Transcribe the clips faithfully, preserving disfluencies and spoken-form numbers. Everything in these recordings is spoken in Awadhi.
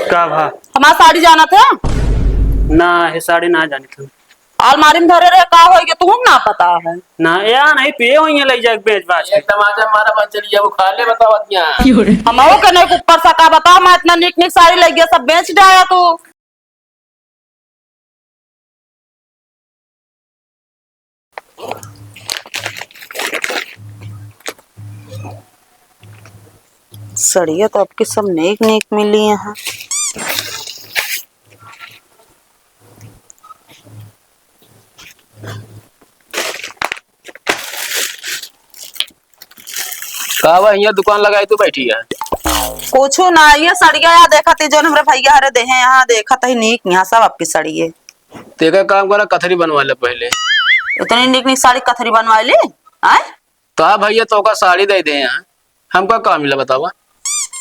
का भा? हमार साड़ी जानत है? ना, ये साड़ी ना जानी थी। अलमारी में धरे रहे, का होई गया, तुहूँ ना पता है। ना, या नहीं पिए हुई है, ले जाके बेच बाच के। एक तमाचा मारा, बस चली जाबू, खा ले, बतावा दिया। हमहू के नहीं ऊपर सका, बता, मैं इतना निक निक साड़ी ले गया, सब बेच डाया तू। सड़िया तो आपके सब नेक नेक मिली यहाँ। का बा, हियाँ दुकान लगाई तू बैठी है? कुछू ना, ये सड़िया यहाँ देखत ही, जोन हमरे भैया हरे देहे, यहाँ देखत ही नीक, यहाँ सब आपकी सड़िये। तेका काम करा, कथरी बनवा ले पहले। इतनी नीक नीक साड़ी कथरी बनवा ले, आय? तो भैया, तोका साड़ी दे दे हैं, हमका का मिला बतावा?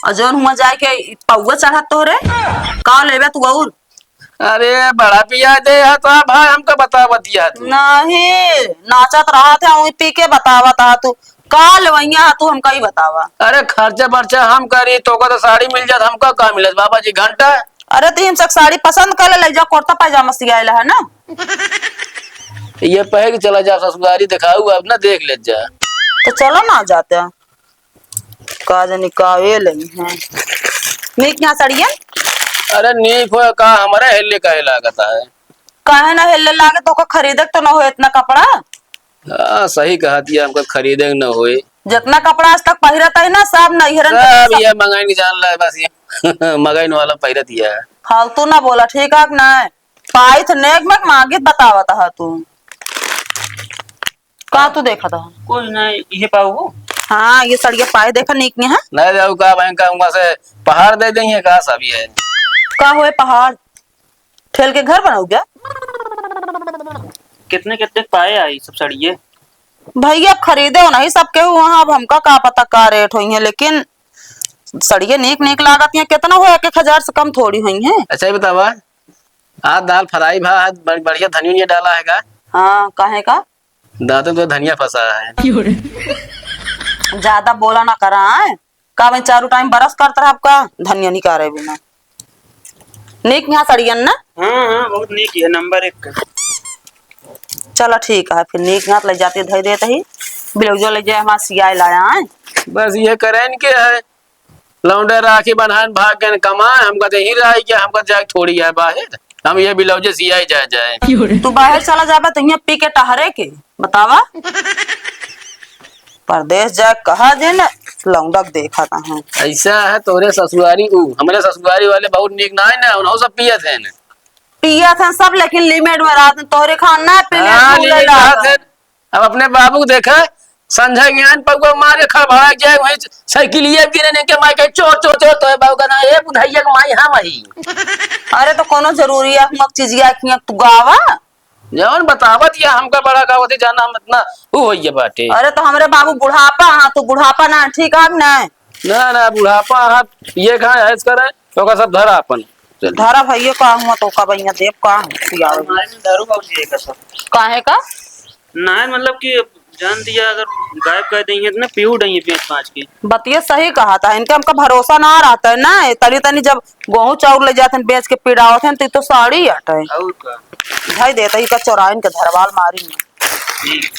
और जोन हुआ जाए के पौवा चढ़त तोहरे, का लेबे तू और? अरे, बड़ा पिया दे है तो भाई, हमका बतावा दिया तू। नहीं, नाचत रहा था, वही पी के बतावा था तू। का लेवइया है तू, हमका ही बतावा। अरे, खर्चा बर्चा हम करी, तोका तो साड़ी मिल जात, हमका का मिलत बाबा जी, घंटा। अरे, तो हम सब साड़ी पसंद कर ले, ले जा, कुर्ता पैजामा सियाइला है ना। ये पहन के चला जा ससुरारी, दिखाऊ अब ना, देख ले जा। तो चलो ना जाते हैं। का जानी का वे लगी हैं। नीक यहाँ सड़ियन? अरे नीक हो का, हमारे हेले काहे लागत है? काहे ना हेले लागे, तोका खरीदे के तो ना हो इतना कपड़ा। हाँ, सही कहा दिया, हमका खरीदे के ना होए। जितना कपड़ा आज तक पहिरत है ना, सब नैहरन के सब सब। ये मंगाइन के जान ला, बस ये मंगाइन वाला पहिरत ही है। फालतू ना बोला, ठीक है कि ना? पाइत नेक में मागित बतावत है तू। का तू देखत ह? कुछ नहीं, इहे पाऊ हो। हाँ, ये सड़िया पाए देखा नीक में है। नहीं जाऊ का बैंक का उनका से पहाड़ दे देंगे का सब ये? का होए पहाड़? ठेल के घर बनाऊ क्या? कितने कितने पाए आई सब सड़िये? भैया खरीदे हो नहीं सबके हुआ, अब हमका का पता का रेट होई है, लेकिन सड़िये नीक नीक लागत हैं। कितना हो, एक एक हजार से कम थोड़ी होई हैं। अच्छा ये बतावा, आज दाल फ्राई भा, आज बड़-, बढ़िया धनिया उनिया डाला है का? हाँ, काहे का? दांतों में तो धनिया फंसा है। ज्यादा बोला ना करा, हैं? का मैं चारों टाइम बरस करत रहा आपका? धनिया निकारे बिना। नीक यहाँ सड़ियन ना? हाँ, हाँ, बहुत नीक है, नंबर एक का। चला ठीक है, फिर नीक यहाँ ले जाते धई देत ही। ब्लाउजो ले जाए, हमार सियाए लाया है। बस ये करें के है। लौंडे राखी बन्हान भाग गए कमाए, हमका तो यहीं रह गया, हमका जाए थोड़ी है बाहर, हम ये ब्लाउज सियाए जाए जाए। तू बाहर चला जाबा तो यहाँ पी के टहरे के, बतावा। परदेस जाए कहा जे न, लौंडक देखा कहाँ। ऐसा है तोरे ससुरारी ऊ, हमरे ससुरारी वाले बहुत नीक ना है ना, उन्हों सब पियत है ना। पियत हैं सब, लेकिन लिमिट में रहत हैं। तोहरे खान ना पीने हाँ, फूले लिमिट लागल। रहत है। अब अपने बाबू को देखा, संझा ज्ञान पौवा मारे खड़बड़ा जाए, वहीं साइकिलिया गिरे ने के माई के चोर, चोर, चोर, तोहे बाबू का ना, ए बुढ़ैया के माई हम ही। अरे तो कोनो जरूरी है, हम चीजिया की तू गावा? जवन बतावत या हमका बड़ा गावत है, जाना हम इतना ऊ होइए बाटे। अरे तो हमरे बाबू बुढ़ापा, हाँ, तू बुढ़ापा ना, ठीक है ना? ना, ना, बुढ़ापा, हाँ, ये कहाँ ऐश करे? ओका सब धरा अपन। चल। धरा भैया का हुआ तो का भैया देव का हम पियावे। अलमारी में धरू बाबूजी एका सब। काहे का? ना, मतलब कि अब जान दिया, अगर गायब कर देंगे तो ना पीऊ देंगे बेच बाच के। बतिया सही कहा था, इनके हमका भरोसा ना रहता है ना, तनी तनी जब गेहूं चाउर ले जाते हैं बेच के पिड़ावत हैं, तो, तो साड़ी हटे। और का? भाई देता ही का चोराइन के धरवाल मारी में। ठीक।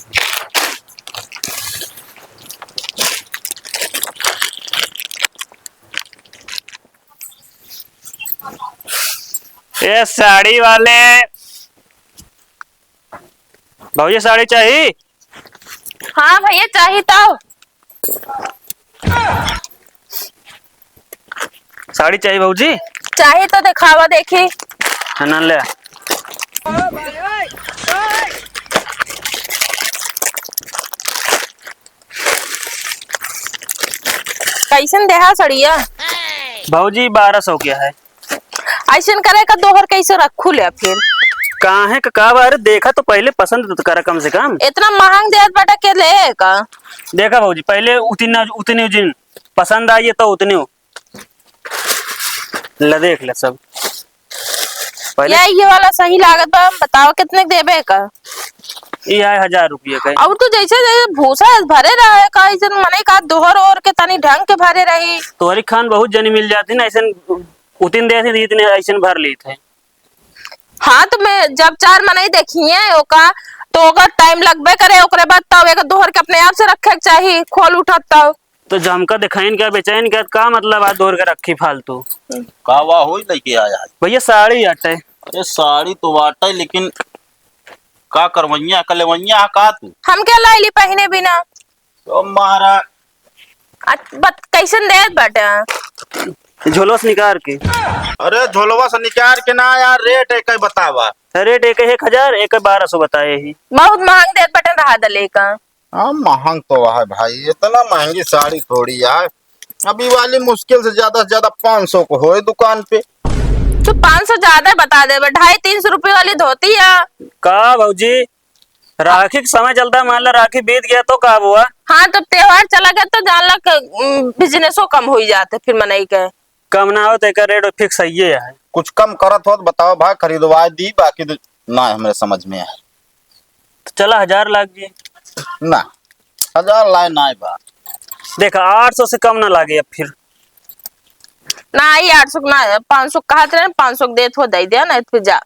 ए साड़ी वाले, भौजी साड़ी चाही? हाँ भैया, चाही तो। साड़ी चाही भौजी? चाही तो देखावा देखी। हाँ, ना ले। कैसन देहा सड़िया? भौजी, बारह सौ के है। ऐसन करे का दोहर कैसे रखू ले फिर? काहे का, का बा? अरे देखा तो पहले, पसंद तो करा कम से कम। इतना महंग देत बाटा के ले का? देखा भौजी, पहले उतने, उतने जिन पसंद आई है तो उतने हो। ले देख ले सब। पहले ये, ये वाला सही लागत बा, बताओ कितने के देबे का? ये है हजार रुपये का। और तो जैसे, जैसे भूसा भरे रहे का, ऐसे मने का दोहर ओर के तनी ढंग के भरे रही। तोहरी खान बहुत जनी मिल जाती ना, ऐसे उतिन देत ही, इतने ऐसे भर लेत है। हाँ, तो मैं जब चार मनई देखिए ओका, तो ओकर टाइम लगबे करे, ओकरे बाद तब एक दोहर के अपने आप से रखे के चाही, खोल उठत तब। तो जब हमका दिखाइन क्या, बेचैन क्या, का मतलब आज दोहर के रखी फालतू? का वा होई लेके आया है? भैया, साड़ी आटे। अरे, साड़ी तो बाटे, लेकिन का करवैया, कलेवैया का तू? हम क्या लाई ली पहिने बिना? तो मारा। अ, बत-, कैसन देत बाटे? झोलवा से निकार के। अरे, झोलवा से निकार के ना यार, रेट एक ही बतावा। रेट एक एक हजार, एक बारह सौ बताए ही। बहुत महंग देत बाटे, रहा दले का। हाँ, महंग तो है भाई, इतना महंगी साड़ी थोड़ी है। अभी वाली मुश्किल से ज्यादा से ज्यादा पाँच सौ को होए दुकान पे। तो पाँच सौ ज्यादा बता दे बे, ढाई तीन सौ रुपये वाली धोती है। का भौजी, राखी के समय चलता है, मान ला राखी बीत गया तो का हुआ? हाँ, तो त्योहार चला गया तो जान ला क-, उम, बिजनेसो कम हो ही जाते फिर मनई के। कम ना हो तो एकर रेट फिक्स है ये है। कुछ कम करत हो तो बताओ भाई, खरीदवा दी, बाकी तो ना हमरे समझ में आए। तो चला हजार लाग जी। ना, हजार लाए ना बा। देख, आठ सौ से कम ना लागे अब फिर। ना, ये आठ सौ ना, पाँच सौ कहत रहे, पाँच सौ देत हो, दे दिया, नहीं तो फिर जा।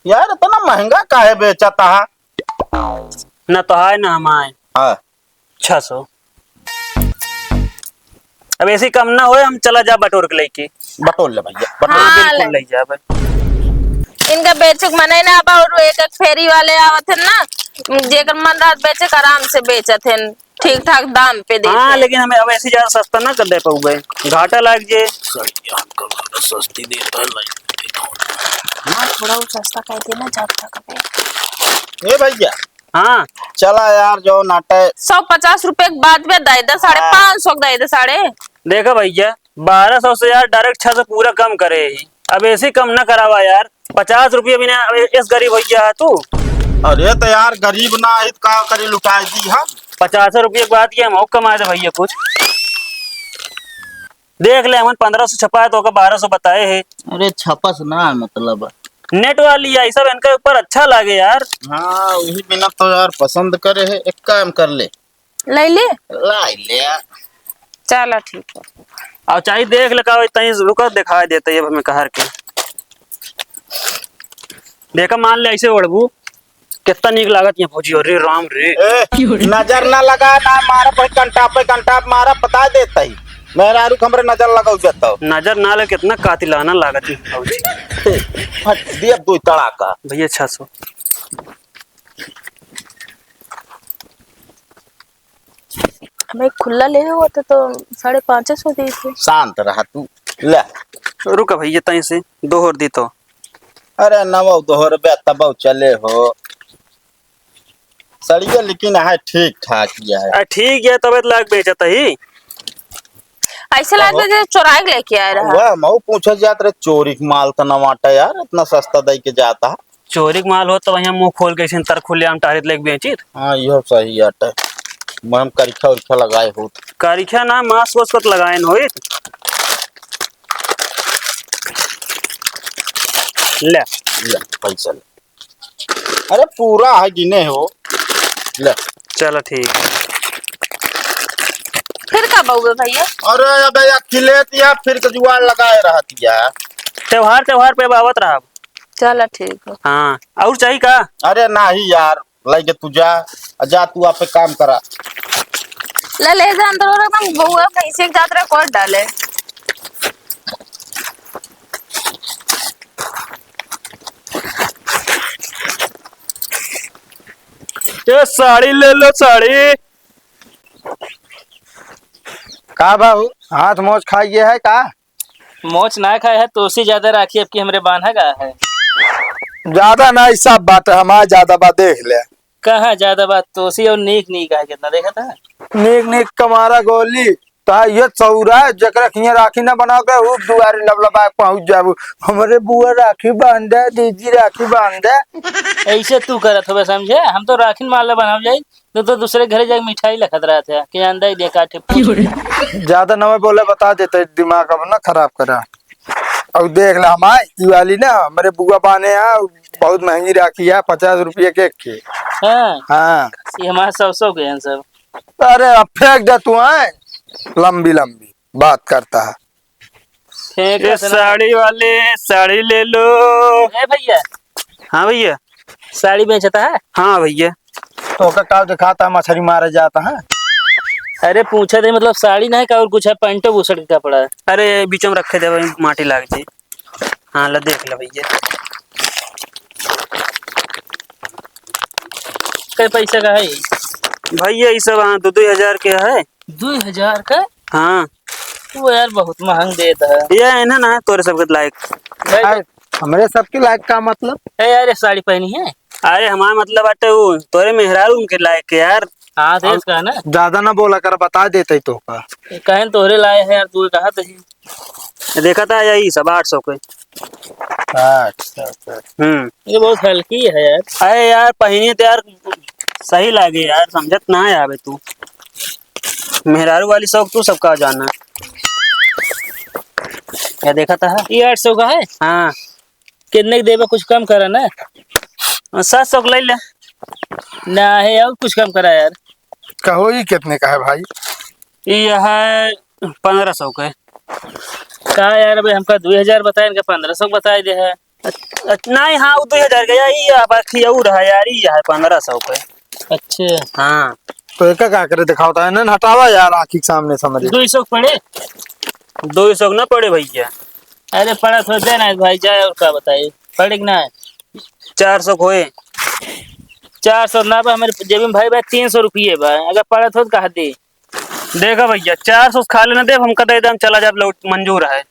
यार, इतना महंगा काहे बेचता है? ना तो आए, ना हम आए। हाँ। छह सौ। अब ऐसी कम ना होए, हम चला जा बटोर के लेके। बटोर ले भैया, बटोर। हाँ, बिल्कुल ले। ले जा भाई। इनका बेचे के मने ना बा, और एक एक फेरी वाले आवत हैं ना, जेकर मन रहत बेचे के, आराम से बेचत हैं, ठीक ठाक दाम पे देते हाँ, हैं। लेकिन हमें अब ऐसी ज्यादा सस्ता ना कर दे पाऊंगे, घाटा लाग जे। सही, हमको सस्ती देता है, लाइट देता हूँ। हाँ, थोड़ा और सस्ता कर देना, जब तक अबे। ए भैया, हाँ। चला यार, जो नाटे। सौ पचास रुपए के बाद में दे दे, साढ़े हाँ। पाँच सौ के दे दे, साढ़े। देखा भैया, बारह सौ से यार direct छह सौ पूरा कम करे ही। अब ऐसे कम ना करावा यार, पचास रुपये भी ना, अब इस गरीब भैया है तू। अरे तो यार, गरीब ना है तो का करी, लुटाई दी हम। पचास रुपये के बाद ये हम और कमाए दे भैया कुछ। देख ले, हमन पन्द्रह सौ छपाए तो ओकर बारह सौ बताए है। अरे छपस ना, मतलब। नेट वाली है, सब इनके ऊपर अच्छा लागे यार। हाँ, वही बिना तो यार पसंद करे है। एक काम कर ले। ले ले? लाई ले। चला ठीक है। अब चाही देख ले का होई, तहीं रुका, दिखाई देते ये हमें कहर के। देखा, मान ले ऐसे ओढ़बू, कितना नीक लागत ये भौजी, अरे राम रे। ए, नजर ना लगा, ना मारा, कोई कंटाप पे कंटाप मारा, बता देता ही। मेहरारू के हमरे नजर लगाऊ जाता हो। नजर ना लगे, कितना कातिलाना लागत ये भौजी। हट, दिया दो तड़ाका। भैया, छह सौ। हमें खुला ले हुआ था तो साढ़े पाँच सौ दी थी। शांत रहा तू, ले। रुका भैया, तहीं से दो और दी तो। अरे नवौ दो रुपया तबौ चले हो। सड़िया लेकिन है ठीक ठाक ही है। आ, ठीक है, तबे तो लाग बेचत ही। ऐसे लाग कहो। जैसे चोराई के लेके आए रहा। वह मऊ पूछे जात रहे, चोरी के माल तो न वाटा यार, इतना सस्ता दई के जाता है। चोरी के माल हो तो वहीं मुंह खोल के ऐसे तर खुले आम टारित लेके बेचित। हाँ, इहो सही आटे। मैं हम करिखा उरिखा लगाए होत। करिखा ना, मास्क वास्क तो लगाए न होइत। ले। ले, पैसा ले। अरे, पूरा है, गिने हो। ले। चलो, ठीक है। फिर का बउए भैया? अरे, अबे, अखिलेश या फिर के जुआर लगाए रहत या। त्योहार, त्योहार पे अब आवत रहा। चलो, ठीक है। हाँ, और चाहिए का? अरे, नाही यार। लइके तू जा, आ जा तू आपे काम करा। ले, ले जा अंदर और अपन बउआ भैंसी के जात रहे कोट डाले। ए, साड़ी ले लो, साड़ी। का बाबू, हाथ मोच खाइए है का? मोच ना खाए है, तोसी ज्यादा राखी अब की हमरे बान्हा गा है। ज्यादा ना, ई सब बात है, हमार ज्यादा बात देख ले। कहाँ ज्यादा बात, तोसी और नीक नीक है, कितना देखा था? नीक नीक कमारा गोली, ता ये चौरा है, जेकरा खिया राखी ना बना के, उ दुआरे लबलबा के पहुंच जाबू, "हमरे बुआ राखी बांध दे, दीदी राखी बांध दे।" ऐसे तू करत होबे, समझे? हम तो राखी माला बनाव जाई, तो, तो दूसरे घरे जाके मिठाई लखत रहत है कि अंडा ही दे काटे। ज्यादा नवे बोले बता देते, दिमाग अब ना खराब करा। अब देख ला हमार, ई वाली ना, हमरे बुआ बाने है, बहुत महंगी राखी है, पचास रुपये के एक के। हाँ। हाँ। ये हमारे सौ सौ के हैं सब। अरे अब फेंक दे तू, हैं? लंबी लंबी बात करता है। ठेका ये से ना। साड़ी वाले, साड़ी ले लो। ए भैया। हाँ भैया। साड़ी बेचता है? हाँ भैया। तो का, का दिखाता है, मछली मारे जाता है? अरे पूछा थे, मतलब साड़ी नहीं का और कुछ है, पैंटो बुशर्ट का कपड़ा है। अरे बीच में रखे दे भाई, माटी लाग जाई। हाँ, ला देख ले भैया। कै पैसा का है ये? भैया, ये सब, हाँ, दो दो हजार के है। दो हजार का? हाँ। वो यार, बहुत महंग देता है। ये है ना, ना, तोरे सबके लायक। भाई, अरे, हमरे सबके लायक का मतलब? ए यार, ये साड़ी पहनी है। अरे, हमारा मतलब बाटे वो, तोरे मेहरारू उनके लायक के यार। हाँ, तो अब इसका है ना। ज्यादा ना बोला कर, बता देते तो का। कहें तोहरे लाए है यार, तू कहा तो ही। देखा था यही सब आठ सौ के। अच्छा, अच्छा। हम्म। ये बहुत हल्की है यार। अरे यार, पहिनिए तो यार, सही लागे यार, समझत ना है आवे तू। मेहरारू वाली शौक तू सबका जाना। क्या देखा था? ये आठ सौ का है? हाँ। कितने के देबे, कुछ कम करा ना। सात सौ के ले ले। ना है, और कुछ कम करा यार। कहो, ये कितने का है भाई? ये है पन्द्रह सौ के। का यार, अबे हमका दो हजार बताए, इनका पन्द्रह सौ बताए दे है। अच-, अच-, नहीं, हाँ, वो दो हजार का, या, ये बाकी और है यार, ये है पन्द्रह सौ के। अच्छा। हाँ। तो एक का करे दिखावता है ना, हटावा यार, आँखी के सामने समझ। दो सौ पड़े? दो सौ ना पड़े भैया। अरे पड़ा तो दे ना भाई, जाए और का बताई, पड़े कि ना? चार सौ होए। चार सौ ना बा, हमारे जेबी में भाई, भाई तीन सौ रुपये बा, अगर पड़ा तो कहा दे। देखा भैया, चार सौ खा लेना दे, हमका दे दे, हम चला जाब, लौट मंजूर है।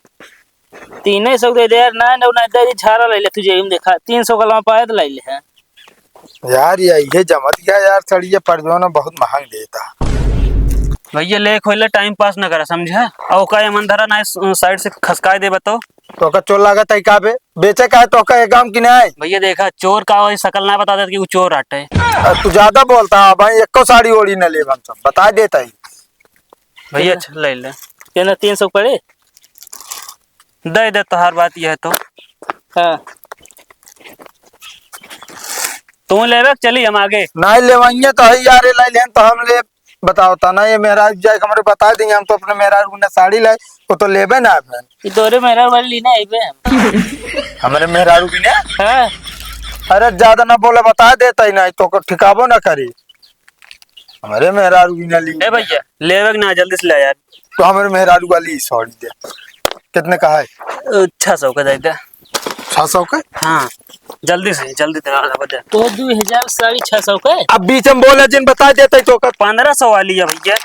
तीन सौ दे दे यार, ना, ना, ना, दे दे, झारा ले ले, तुझे हम देखा, तीन सौ का लम्बा पाया तो ले ले है। यार, ये, ये जमत गया यार, सड़िया पर जो ना बहुत महंग देता। भैया, ले खोले, टाइम पास ना करा, समझा? और का ये मन धरा ना, इस साइड से खसकाए दे, बताओ। तो का चोर लागत है का बे? बेचे का है तो का, एक काम की नहीं? भैया, देखा, चोर का वही शकल ना बता देत कि वो चोर आटे। अ, तू ज्यादा बोलता है भाई, एको साड़ी ओड़ी न लेब हम सब, बता देता ही। भैया, अच्छा, ले ले। ये ना तीन सौ पड़े? दे दे, तोहार बात ये है तो। हाँ। तू लेबे के चली हम आगे। नहीं लेवाइए तो है यार, ले लेन तो हम ले। बताओ ता ना, ये मेहरारू जाए हमरे बता देंगे, हम तो अपने मेहरारू ने साड़ी लाई, वो तो लेबे ना अपन। ये तोरे मेहरारू वाली ली ना, अइबे हम। हमरे मेहरारू भी ने? हाँ। अरे ज्यादा ना बोले, बता देता ही नहीं तो को ठिकाबो ना करी। हमरे मेहरारू भी ना ली। ए भैया, लेवे के ना, जल्दी से ले यार। तो हमरे मेहरारू वाली साड़ी दे। कितने का है? अ, छह सौ का दे दे। छह सौ का? हाँ, जल्दी से, जल्दी दे, दे, दे। तो दो हजार साड़ी छह सौ का? अब बीच में बोले जिन बता देते तो का। पन्द्रह सौ वाली है भैया।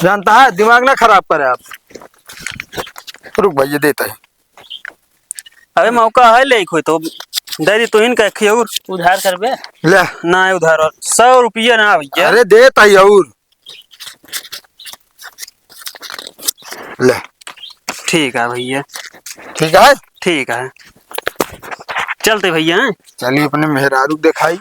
जानता है, दिमाग ना खराब करे आप। रुक भैया, देता है। अबे मौका है, ले कोई तो दे दी, तू इनका एक और। उधार करबे? ले। ना है उधार, और सौ रुपया ना भैया। अरे देता ही और। ले। ठीक है भैया। ठीक है? ठीक है। चलते भैया, हैं? चलिए अपने मेहरारू दिखाई।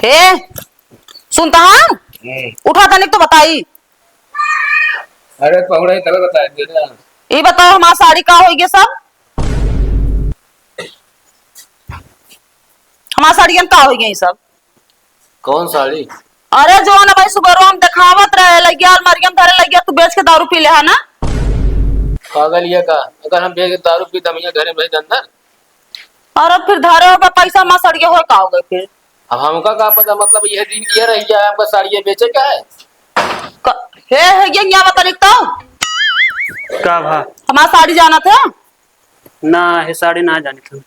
ए, सुनता है? हम्म। उठा तनिक तो बताई। अरे पहुड़े तबे बताए दे ना। ये बताओ हमार साड़ी का होई गे सब? हमार साड़ियन का होई गे सब? कौन साड़ी? अरे जौन भाई सुबह हम देखावत रहे, लगिया अलमारिया में धरे लगिया, तू बेच के दारू पी ले है ना? पागल ये का? अगर हम बेच के दारू पी त हम ये घरे में रही अंदर। और अब फिर धरे हो बा पैसा, माँ सड़िया हो का हो गए फिर? अब हमका का पता, मतलब ये दिन ये रह गया है, हमका साड़ी ये बेचे का है? क-, हे, हे, ये क्या बता निकता? का भा? हमार साड़ी जानत है? ना, हे साड़ी ना जानी थी।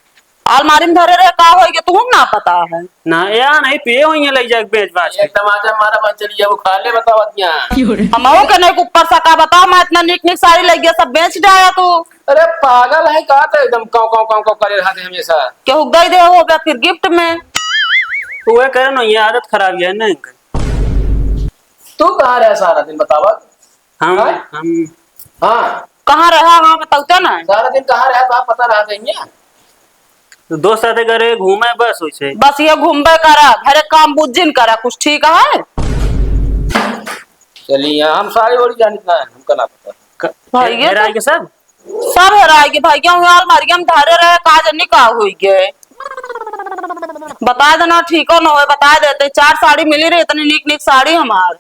अलमारी में धरे रहे, का होई गया, तुम ना पता है? ना, या नहीं पिए हुई है, लई जाके बेच बाच के। एक तमाचा मारा बा, चलिए, वो खा ले, बताओ, क्या? हमहू के नहीं ऊपर से का बताओ, मैं इतना नीक नीक साड़ी लई गया, सब बेच डाया तू। अरे पागल है का, तो एकदम काव, काव, काव, काव करे रहते हमेशा। केहू के दे दे हो गया फिर गिफ्ट में। तो वह करे ना, ये आदत खराब है ना इनका। तू कहाँ रहे सारा दिन बतावा? हम, हैं? हम कहाँ रहा, हाँ, बताओ तो ना। सारा दिन कहाँ रहा, तो आप पता रहा था ये? तो दोस्त साथे घरे घूमे बस वैसे। बस ये घूमबे करा, घरे काम बुझिन करा, कुछ ठीक है? चलिए, हम सारी ओर जानित ना है, हमका ना पता। क-, भाई, ये हेराई तो के सब? सब हेराई के भाई, क्यों यार, मरियम धरे रहे, का जनी का होई गए? बताइ देना, ठीको न होए, बताइ देते। चार साड़ी मिली रही, इतनी नीक नीक साड़ी हमार।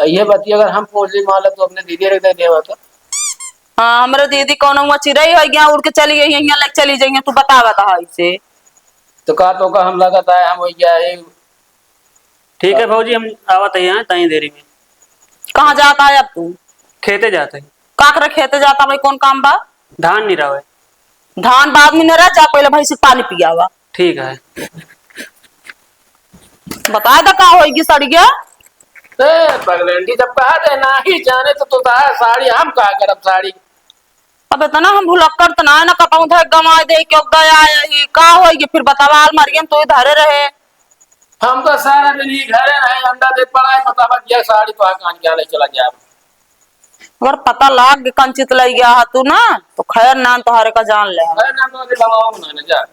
ये बतिया अगर हम पूछ ली, मान लो, तो अपने दीदी रख दे देवा तो। हाँ, हमरे दीदी कौनो हुआ चिरई होइ गया, उड़ के चली गई, यहाँ ले चली जाइए, तू बता, बता इसे। तो का तो का हम लगत है, हम होइ गया है। ठीक है भौजी, हम आवत है यहाँ तई देरी में। कहाँ जाता है अब तू? खेते जाते हैं। का करे खेते जाता भाई, कौन काम बा? धान निरावे। धान बाद में निरा, जा पहले भैंसी के पानी पियावा। ठीक है। बताइ द का होइगी सड़िया? ए, पगलेंडी, जब कहा दे नाही जाने तो तू कहा साड़ी, हम का करब साड़ी? अब इतना हम भुलक्कड़ त ना है ना, कतहूँ धर गंवाइ दे, क्यों दया यही का होइगी? फिर बतावा, आलमारिया में तू ही धरे रहे। हम तो सारा दिन ही घरे रहे, अंडा दे पड़ा है, बतावा क्या साड़ी तो आ कान क्या ले चला गया। अगर पता लाग के कंचित लइ गया है तू ना, तो खैर नाम तोहरे का जान ले हम। अरे नाम तो अभी लवाओ ना, ना जा।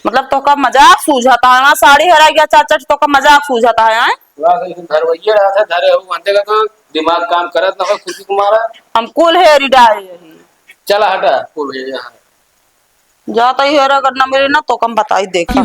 मतलब तोका मजाक सूझता है, वहाँ साड़ी हेराइ गया चाचा, तोका मजाक सूझता है, हैं? वाह, लेकिन धरवैया रहा था, धरे हो, अंधे का तो दिमाग काम करत ना हो, खुशी तुम्हारा। हम कुल हेरी डारे यही। चला हटा, कुल हेरी यहाँ। जाता ही हेरा, अगर ना मिली ना, तो कम बताई देखा।